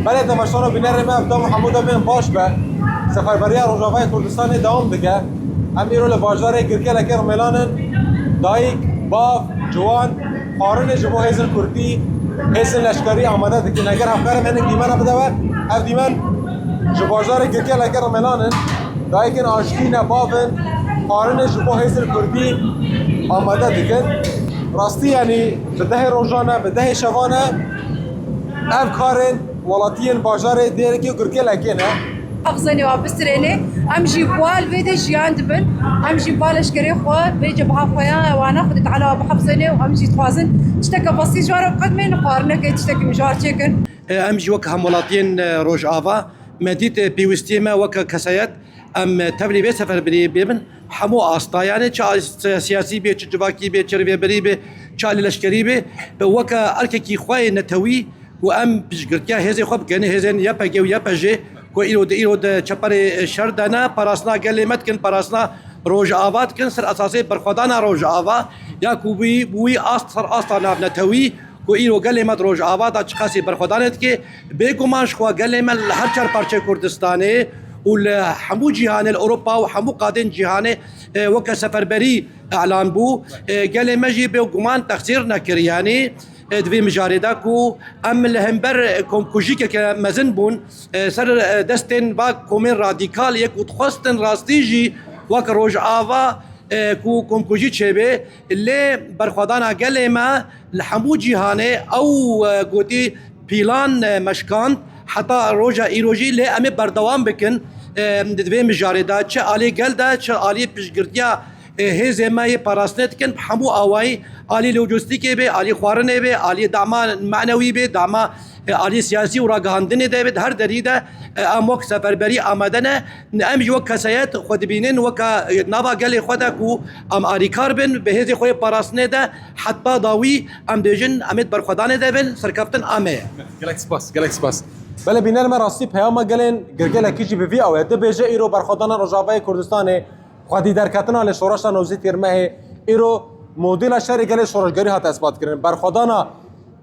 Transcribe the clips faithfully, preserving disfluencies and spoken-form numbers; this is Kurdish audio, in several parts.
Belê temaşevan û bînerê me, ev dem û hemû demên baş be. Seferberiya Rojavayê Kurdistanê dewam dike. Em îro li bajarê Girkelekê Rimelan in. Dayik, bav, ciwan, xwarinê ji bo hêzên kurdî, hêzên leşkerî amade dikin. Heger hevkarê me hinek dîmena bide we, ev dîmen ji bajarê Girkelekê Rimelan in. Dayikên aştî ne, bav in, xwarinê ji bo hêzên kurdî amade dikin. Rastî, yanî bi dehê rojan e, bi dehê şevan e. Ev karên welatiyên bajarê Dêrikê û Girkelekê ne. Hafizanê wa bistirênê, em jî bal vê de jiyan dibin, em jî bal eşkerê xwe vê cebaha xwe ya wana Xwedê Teala wa bihafizanê û em jî dixwazin tişteke basî ji wan re biqedimên, xwarineke tiştekî mijar çêkin. Em jî wek hemwelatiyên, e, Rojava me dît, e, pêwîstiyê me weke kesayet, em, e, tevlî vê seferberiyê bêbin. Hemû asta, yanî çi as-, siyasî bê, çi civakî bê, çi rêvebirî bê, çi alî leşkerî bê, e, weke erkekî xwe yê netewî û em piştgirtiya hêzê xwe bikin, hêzên Y P G û Y P J ku îro di, îro di çeperê şer de ne, parastina gelê me dikin, parastina Rojava dikin, ser esasê berxwedana Rojava, ya ku wî, wî ast ser asta navnetewî ku îro gelê me di Rojava de çiqasî berxwedanê dike, bêguman ji xwe gelê me li her çar parçeyê Kurdistanê û li hemû cîhanê, li Ewropa û hemû qadên cîhanê, e, weke seferberî elan bû. E, gelê me jî bêguman texsîr nekir, yanî, e, di vê mijarê de ku em li hember komkujîkeke mezin bûn, e, ser, e, destên va komên radîkal yê ku dixwestin rastî jî wek Rojava, e, ku komkujî çêbe, lê berxwedana gelê me li hemû cîhanê ew, e, gotî pîlan, e, meşkand heta roja îro jî, lê em ê berdewam bikin, e, di vê mijarê de çi alî gel de, çi alî piştgirtiya, e, hêzê me yê parastinê dikin, bi hemû awayî, alî lojîstîkê bê, alî xwarinê bê, alî dama manewî bê, dama, e, alî siyasî û ragihandinê de bê, di her derî de, e, em wek seferberî amade ne. Em jî wek kesayet xwe dibînin, weke, e, nava gelê xwe de ku em alîkar bin, bi hêzê xwe yê parastinê de heta dawî em dibêjin, em ê di berxwedanê de bin, serkeftin em ê ye. Gelek spas, gelek spas. Belê bîner me rastî peyama gelên Girgelekî jî bi vî awê dibêje, îro berxwedana Rojavayê Kurdistanê, xwedî derketina li şoreşa newzî Tîrmehê, îro modela şerê gelê şoreşgerî hate ispat kirin. Berxwedana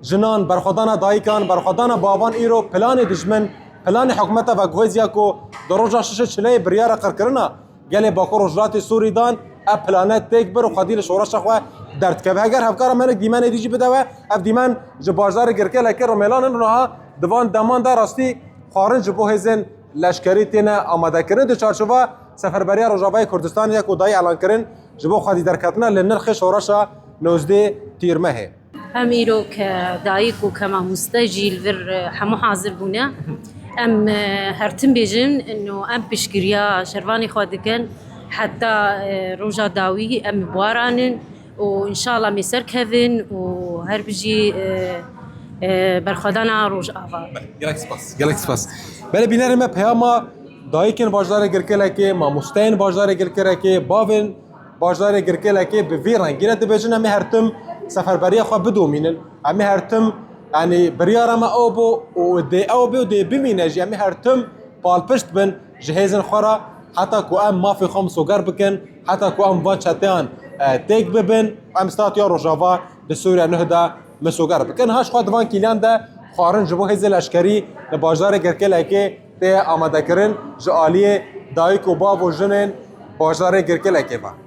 jinan, berxwedana dayikan, berxwedana bavan îro planê dijmin, planê hikûmeta veguhêziya ku di roja şeş ê çileyê biryara qirkirina gelê Bakur Rojhilatê Sûrî dan, ev plane têk bir û xwedî li şoreşa xwe derdikeve. Heger hevkara me hinek dîmenê dî jî bide we, ev dîmen ji bajarê Girkelekê Rimelan in, niha di van deman de rastî xwarin ji bo hêzên leşkerî têne amadekirin. Di çarçova Seferberiya Rojavayê Kurdistanê ya ku dayî elan kirin ji bo xwedî derketina li nirxê şoreşa nozdeh Tîrmehê. Em îro ke dayik û ke mamoste jî li vir, e, hemû hazir bûne. Em, e, her tim bêjin, ino em piştgiriya şervanê xwe dikin. Heta, e, roja dawî em bi wan re in û înşallah em ê serkevin û her bijî, e, e, berxwedana Rojava. Gelek spas. Gelek spas. Belê bînerê me peyama dayikên bajarê Girkelekê, mamosteyên bajarê Girkelekê, bavên bajarê Girkelekê bi vî rengî ne dibêjin, em ê her tim seferberiya xwe bidomînin. Em ê her tim, yanî biryara me ew bû û dê ew bê û dê bimîne jî. Em ê her tim palpişt bin ji hêzên xwe re, heta ku em mafê xwe misoger bikin, heta ku em van çeteyan, e, têk bibin, em statuya Rojava di Sûriya Nuh de misoger bikin. Ha ji xwe di van kîliyan de xwarin ji bo hêzê leşkerî li bajarê Girkelekê tê amadekirin ji aliyê dayik û bav û jinên bajarê Girkelekê ve.